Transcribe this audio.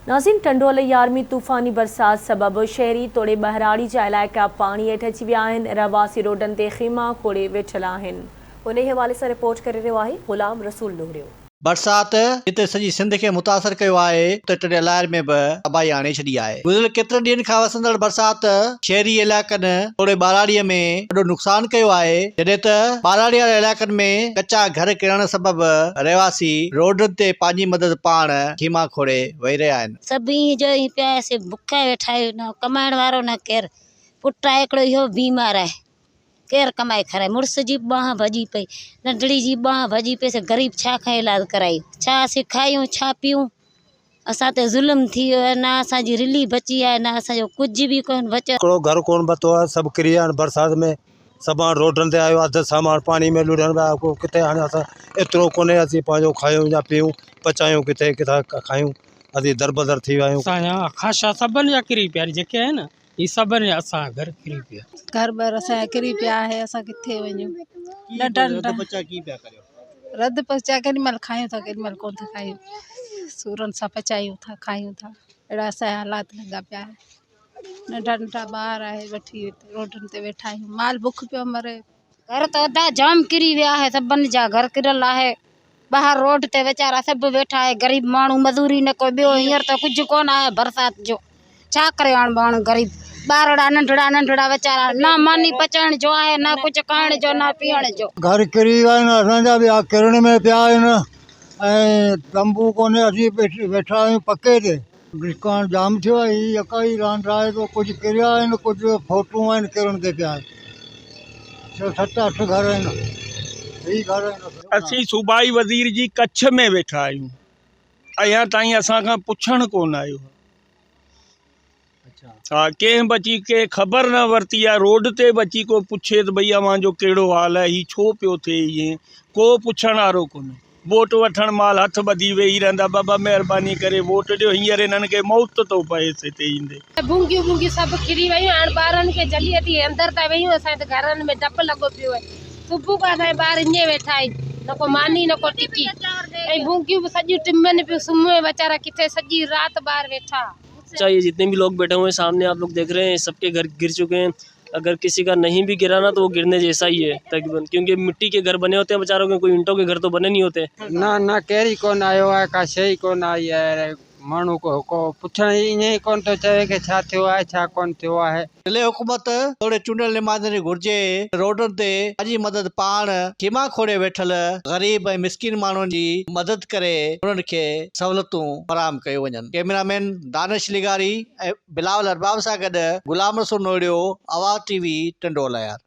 ناظرين ٽنڊو الهيار ۾ طوفاني برسات سبب شهري توڙي ٻهراڙي جا علائقا پاڻي هيٺ اچي ويا آهن، رهواسي روڊن تي خيما کوڙي ويٺل آهن. انهي حوالي سان رپورٽ ڪري رهيو آهي غلام رسول نوهڙيو. برسات جتي سڄي سنڌ کي متاثر ڪيو آهي اتي ٽنڊي الهيار ۾ به تباهي آڻي ڇڏي آهي. گذريل ڪيترن ڏينهن کان وسندڙ برسات شهري علائقن توڙي ٻهراڙي ۾ وڏو نقصان ڪيو آهي، جڏهن ته ٻهراڙي واري علائقن ۾ ڪچا گهر ڪرڻ سبب رهواسي روڊن تي پنهنجي مدد پاڻ خيما کوڙي ويهي رهيا آهن. سڀ ائين جو ائين پيا آهيون سي بکيا ويٺا آهيون نه ڪمائڻ وارو نه ڪير پٽ آهي هڪڙو اهو به بيمار آهي ڪير ڪمائي کارائي مڙس جي به ٻانهن ڀڄي پئي ننڍڙي جي به ٻانهن ڀڄي پئي سي غريب ڇا کان علاج ڪرايون ڇا اسين کايون ڇا پيئون اسان تي ظلم ٿي ويو آهي نه اسان جي رلي بچي آهي نه اسان جو ڪجهه به ڪونه بچيو. هڪڙو گهر ڪونه بتو آهي سڀ ڪري ويا آهن برسات ۾ سڀ هاڻ روڊن تي آيو اڌ سامان پاڻي ۾ لڙهڻ پيا ڪو ڪٿي هاڻي اسان ايترو ڪونهي اسين پنهنجو کايون يا پيئون پچايون ڪٿي ڪٿان کايون اسين دربدر ٿي ويا آهيون. اسان جا خاشا سڀن جا ڪري پيا آهن جيڪي آهن نه هي سڀن جا اسان جا گهر ڪري پيا. گهر ٻر اسان جا ڪري پيا آهي اسان ڪٿي وڃون ننڍا ننڍا رڌ پچاء ڪيڏي مهل کايون ٿا ڪيڏي مهل ڪونه ٿا کايون سورن سان پچايون ٿا کايون ٿا اهڙا اسان جا حالات لڳا پيا آهن ننڍا ننڍا ٻار آهي وٺي روڊن تي ويٺا آهيون مال بک پيو مري. گهر ته ادا جام ڪري ويا آهي سڀن جا گهر ڪريل آهي ٻاهر روڊ تي ويچارا سڀ ويٺا آهي غريب ماڻهو مزوري نه ڪو ٻيو هينئر ته ڪجهه ڪونه آهي برسات جو ڇا ڪري هاڻ ماڻهو غريب ٻارڙا ننڍڙا ننڍڙا ويچارا نه ماني پچائڻ جو آهي نه ڪجهه کائڻ جو نه پيئڻ جو. گهر ڪري ويا آهن اسان جا ٻيا ڪرڻ ۾ پيا آهن ۽ تنبو ڪونهي اسين ويٺا آهيون پڪي تي. نقصان جام ٿيو آهي هي يڪا ئي رانڊ آهي تو ڪجهه ڪريا آهن ڪجهه فوٽون آهن ڪرڻ تي پيا آهن ڇهه ست اٺ گهر آهن هي گهر آهن. اسين صوبائي وزير جي ڪڇ ۾ ويٺا آهيون اڃا تائين اسان کان پڇڻ ڪونه آيو آهي. ها ڪنهن به اچي ڪنهن خبر نه ورتي آهي روڊ تي به اچي ڪو پڇي ته ڀئي اوهان جو ڪهڙو حال آهي هي ڇو پيو ٿئي ائين ڪو پڇڻ وارو ڪونهي ووٽ وٺڻ مهل هٿ ٻڌي ويهي رهندا بابا مهرباني ڪري ووٽ ڏيو هينئر هنن کي موت ٿو پئي هتي ايندي. ڀونگيون ٻونگيون سڀ ڪري ويون هاڻ ٻارن کي جهلي اٿي اندر ٿا ويهون اسان جي ته گهرن ۾ ڊپ لڳو پيو آهي صبح کان اسان جا ٻار ائين ويٺا آهن نه ڪو ماني نه ڪو ٽڪي ۽ ڀونگيون به سڄيون ٽمن پيون سمهي ويچارا ڪٿي سڄي رات ٻار ويٺا. चाहिए जितने भी लोग बैठे हुए हैं सामने आप लोग देख रहे हैं सबके घर गिर चुके हैं अगर किसी का नहीं भी गिरा ना तो वो गिरने जैसा ही है तकरीबन क्योंकि मिट्टी के घर बने होते हैं बेचारों के कोई ईंटों के घर तो बने नहीं होते। ना ना केरी कोन आयो आहे का शइ कोन आई आहे माण्हू को पुछण ई ईअं ई कोन थो चवे की छा थियो आहे छा कोन थियो आहे। ضلعي حڪومت توڙي چونڊيل نمائندن کي گهرجي ته روڊن تي پنهنجي مدد پاڻ خيما کوڙي ويٺل غريب ۽ مسڪين ماڻهن جي مدد ڪري انهن کي سهولتون فراهم ڪيون وڃن. ڪئميرا مين دانش لغاري ۽ بلاول ارباب سان گڏ غلام رسول نوڙيو، آواز ٽي وي، ٽنڊو الهيار.